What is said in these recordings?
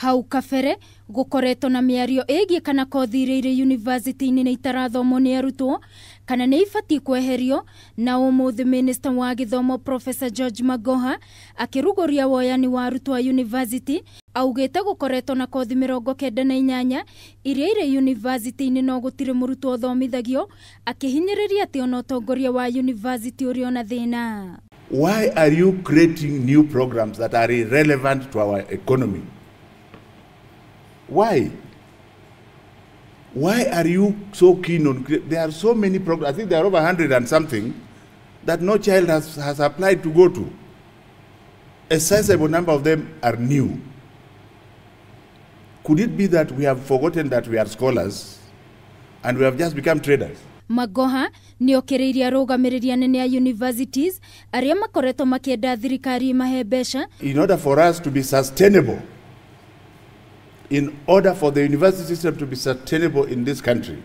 Hau kabere gukoretwo na mĩario ĩgiĩ kana kothi iria irĩ university-inĩ nĩ itarathomwo nĩ arutwo kana nĩ ibatiĩ kweherio, na ũmũthĩ Minister wa gĩthomo Professor George Magoha akĩrugũria woyani wa arutwo a university augĩte gũkoretwo na kothi 98 iria irĩ university-inĩ no gũtirĩ mũrutwo ũthomithagio, akĩhinyĩrĩria atĩ ona ũtongoria wa university ũrĩ ona thĩna. Why are you creating new programs that are irrelevant to our economy? Why? Why are you so keen on? There are so many programs. I think there are over 100 and something that no child has applied to go to. A sizable number of them are new. Could it be that we have forgotten that we are scholars and we have just become traders? Magoha nĩ okĩrĩirie arũgamĩrĩri anene a universities arĩa makoretwo makĩenda thirikari imahe mbeca. In order for us to be sustainable, in order for the university system to be sustainable in this country,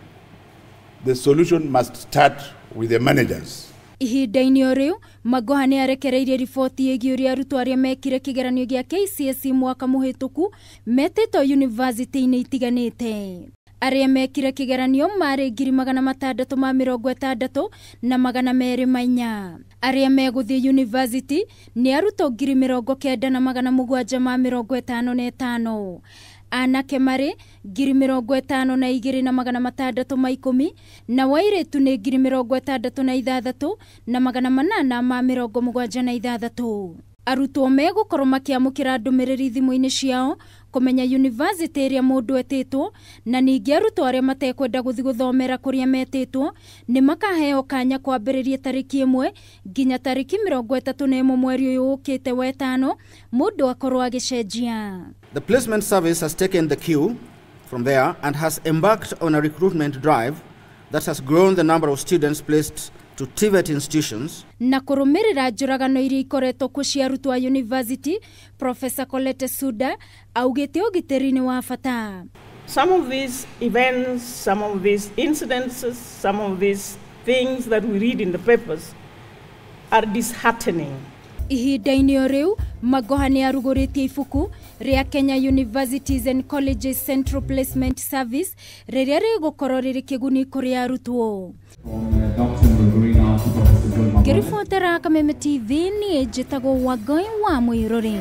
the solution must start with the managers. Ihinda-inĩ o rĩu, Magoha nĩ arekereirie riboti ĩgiĩ ũrĩa arutwo arĩa mekire kĩgeranio gĩa KCSE mwaka mũhĩtũku metĩtwo university-inĩ itiganĩte. Arĩa mekire kĩgeranio marĩ 660,204. Arĩa megũthiĩ university nĩ arutwo 90,755. Anake marĩ 52,610 na wairĩtu nĩ 66,876. Arutwo megũkorwo makĩamũkĩra ndũmĩrĩri thimũ-inĩ ciao kũmenya university ĩrĩa mũndũ etĩtwo, na ningĩ arutwo arĩa matekwenda gũthiĩ gũthomera kũrĩa metĩtwo nĩ makaheo kanya kwambĩrĩria tarĩki 1 nginya tarĩki 31 mweri ũyũ ũkĩte wetano mũndũ akorwo agĩcenjia. The placement service has taken the cue from there and has embarked on a recruitment drive that has grown the number of students placed to TVET institutions. Na kũrũmĩrĩra njũragano iria ikoretwo kuo cia arutwo a university, Professor Colette Suda augĩte ũgitĩri nĩ wa bata. Some of these events, some of these incidences, some of these things that we read in the papers are disheartening. Ihinda-inĩ o rĩu, Magoha nĩ arugũrĩtie ibuku rĩa Kenya Universities and Colleges Central Placement Service rĩrĩa rĩgũkorwo rĩrĩ kĩguni kũrĩ arutwo. Ngĩribotera Kameme TV, niĩ njĩtagwo Wangũi wa Mũirũrĩ.